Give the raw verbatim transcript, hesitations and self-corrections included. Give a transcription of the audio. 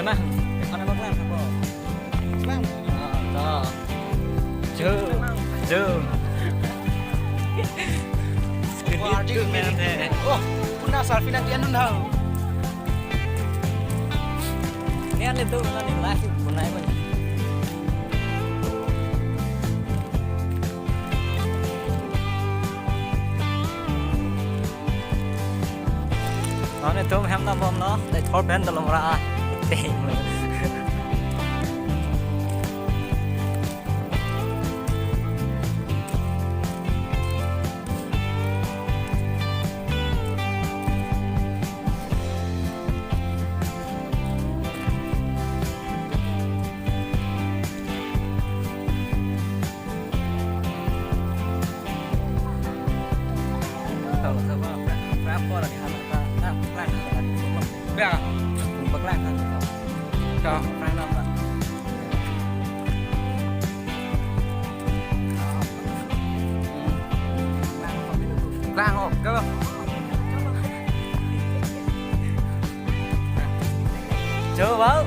Nang, mana baklang apa? Baklang. Ah, ta. Jo, jo. Wah, arti ini. Oh, puna selfie lagi anu tahu. Ini ada tuh, mana nih, lagi punai pun. Nang netum hem nang bom no, dai thor pen dalom ra. Teng. Kalau sama pra pra apa lagi anak ta ta plan ta. Ya, baklang kan. Ya, plan apa? Plan, oh, kalau coba.